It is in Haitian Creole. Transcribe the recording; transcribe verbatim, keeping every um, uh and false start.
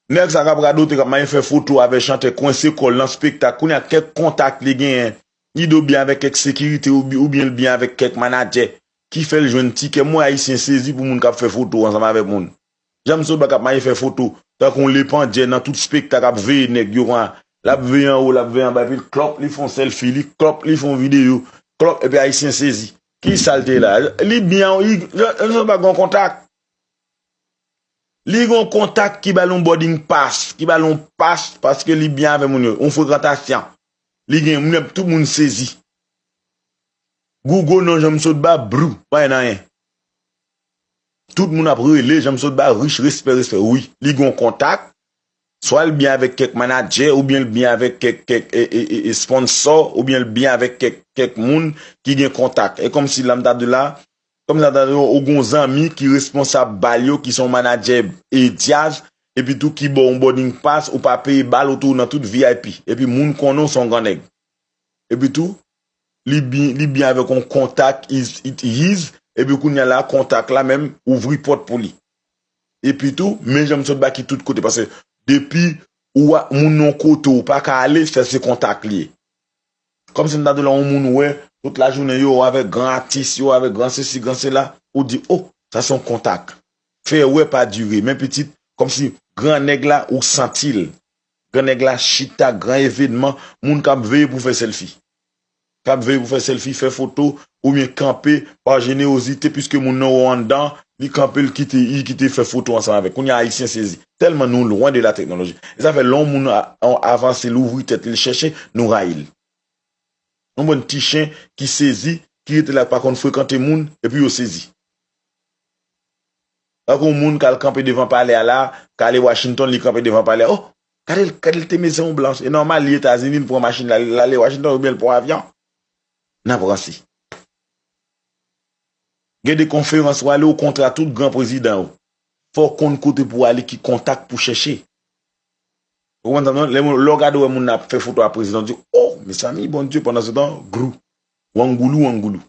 Nèg sa k ap radote, k ap mache fè foto avè chantè, kwense kò l nan spektak, kounye a kèk kontak li genyen, li do byen avèk kèk sekirite oubyen, oubyen l byen avèk kèk manadjè ki fè l jwenn tikè. M wè Ayisyen sezi pou moun k ap fè foto ansanm avèk moun. Jan m sot ba k ap mache fè foto, tankou yon lepandjè nan tout spektak ap veye nèg yo konsa. L ap veye anwo, l ap veye anba, epi klòp, li fè yon sèlfi, li klòp, li fè yon videyo, klòp, epi Ayisyen sezi. Ki sa l te la? Li byen, li, Jan m sot ba gen yon kontak. Li gen yon kontak ki ba l yon boarding pass, ki ba l yon pas paske li byen avè moun yo, yon frekantasyon. Li gen, moun, tout moun sezi. Gougo non Jan m sot ba, brou, pa gen anyen. Tout moun ap rele Jan m sot ba, rich, respè, respè. Wi, li gen yon kontak. Swa l byen avèk kèk manadjè, oubyen l byen avèk kèk, kèk e, e, e, e sponsò, oubyen l byen avèk kèk, kèk moun ki gen kontak. E kòmsi la m ta di la, kòmsi la m ta di ou gen yon zanmi ki responsab bal yo, ki se yon manadjè e djaz, epi tou ki ba w yon boarding pass, ou pa peye bal, ou tou nan tout V I P. Epi moun konnen w se yon gran nèg. Epi tou, li byen, li byen avèk yon kontak, is, it, yiz, epi kounye a la, kontak la menm, ouvri pòt pou li. Epi tou, men Jan m sot ba ki tout kote, paske depi ou a, moun nan yon kote ou pa ka ale, sa se kontak li ye. Kòmsi m ta di w la, yon moun ou wè, tout lajounen yo avèk gran atis, yo avèk gran sesi, gran sela, ou di, o, sa se yon kontak. Fè wè pa dire, men pitit, kòmsi gran nèg la, ou santi l. Gran nèg la chita, gran evènman, moun k ap veye pou fè sèlfi. K ap veye pou fè sèlfi, fè foto, oubyen kanpe, pa jenewozite, piske moun nan wè w anndan, li kanpe, l kite, li kite fè foto ansanm avèk. Kounye a, Ayisyen sezi. Tèlman nou lwen de la teknoloji. E sa fè lè yon moun a, a, avanse, l ouvri tèt li, l chèche, nou rayi l. Yon bann ti chen ki sezi, ki rete la, pa konn frekante moun, epi yo sezi. Tankou yon moun k al kanpe devan palè a la, k ale Washington, li kanpe devan palè a. O, gade l, gade l te mezon blanch. E nòmal, li Etazini, l pran machin la, l ale Washington oubyen l pran avyon. N ap ranse. Gen de konferans ou ale, ou kontre a tout gran prezidan yo. Fò w konn kote pou w ale, ki kontak pou chèche. Ou konprann sa, non? Lè moun, lè w gade, w wè moun nan ap fè foto a prezidan, w di, o, mezanmi, Bondye, pandan se tan, grou, wangoulou, wangoulou.